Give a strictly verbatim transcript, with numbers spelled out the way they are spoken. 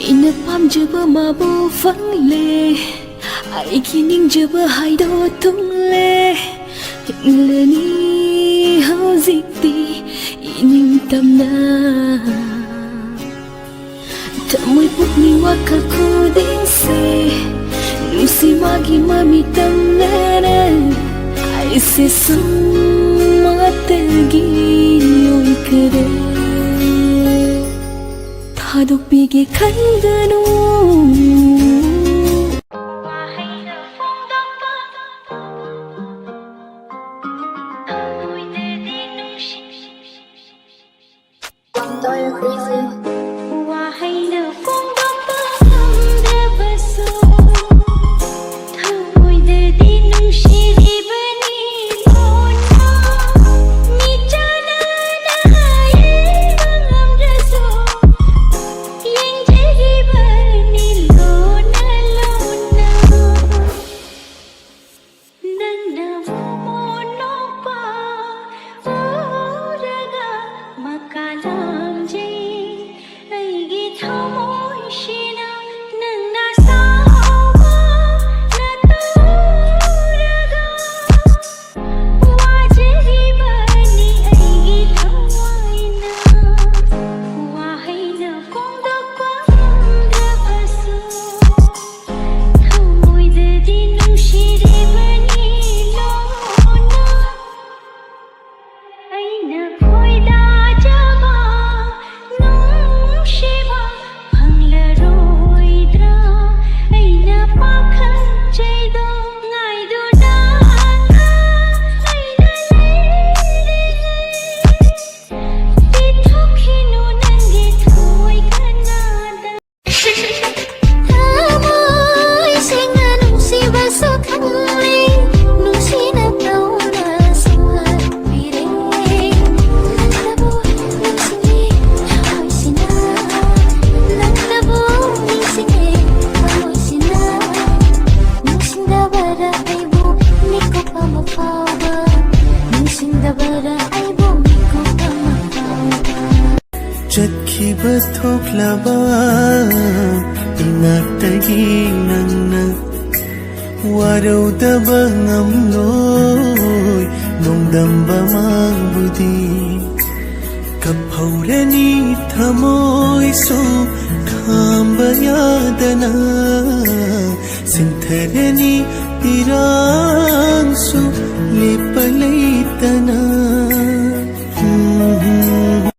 ꯑꯩꯅ ꯄꯥꯝꯖꯕ ꯃꯥꯕꯨ ꯐꯪꯂꯦ, ꯑꯩꯒꯤ ꯅꯤꯡꯖꯕ ꯍꯥꯏꯗꯣ ꯊꯨꯡꯂꯦ꯫ ꯍꯤꯡꯂꯅꯤ ꯍꯧꯖꯤꯛꯇꯤ ꯏꯅꯤꯡꯇꯝꯅ꯫ ꯊꯃꯣꯏ ꯄꯨꯛꯅꯤꯡ ꯋꯥꯈꯜ ꯈꯨꯗꯤꯡꯁꯦ ꯅꯨꯡꯁꯤ ꯃꯥꯒꯤ ꯃꯃꯤꯇꯝꯅꯔꯦ꯫ ꯑꯩꯁꯦ ꯁꯨꯝ ꯃꯥꯇꯒꯤ ꯑꯣꯏꯈ꯭ꯔꯦ꯫ ꯊꯥꯗꯣꯛꯄꯤꯒꯦ ꯈꯟꯒꯅꯨ꯫ ꯋꯥꯍꯩꯅ ꯐꯣꯡꯗꯣꯛꯄ ꯊꯃꯣꯏꯗꯗꯤ ꯅꯨꯡꯁꯤ꯫ ꯋꯥꯍꯩꯅ ꯐꯣꯡꯗꯣꯛꯄ ꯉꯝꯗ꯭ꯔꯕꯁꯨ ꯊꯃꯣꯏꯗꯗꯤ ꯅꯨꯡꯁꯤꯔꯤꯕꯅꯤ ꯂꯣꯟꯅ꯫ ꯃꯤꯠꯆꯥꯟꯅꯅ ꯍꯥꯏꯕ ꯉꯝꯗ꯭ꯔꯁꯨ ꯌꯦꯡꯖꯔꯤꯕꯅꯤ ꯂꯣꯟꯅ꯫ ꯆꯠꯈꯤꯕ ꯊꯣꯛꯂꯕ ꯏꯅꯥꯛꯇꯒꯤ ꯅꯪꯅ ꯋꯥꯔꯧꯗꯕ ꯉꯝꯂꯣꯏ ꯅꯣꯡꯗꯝꯕ ꯃꯥꯡꯕꯨꯗꯤ꯫ ꯀꯞꯍꯧꯔꯅꯤ ꯊꯃꯣꯏꯁꯨ ꯈꯥꯝꯕ ꯌꯥꯗꯅ, ꯁꯤꯟꯊꯔꯅꯤ ꯄꯤꯔꯥꯡꯁꯨ ꯂꯦꯞꯄ ꯂꯩꯇꯅ꯫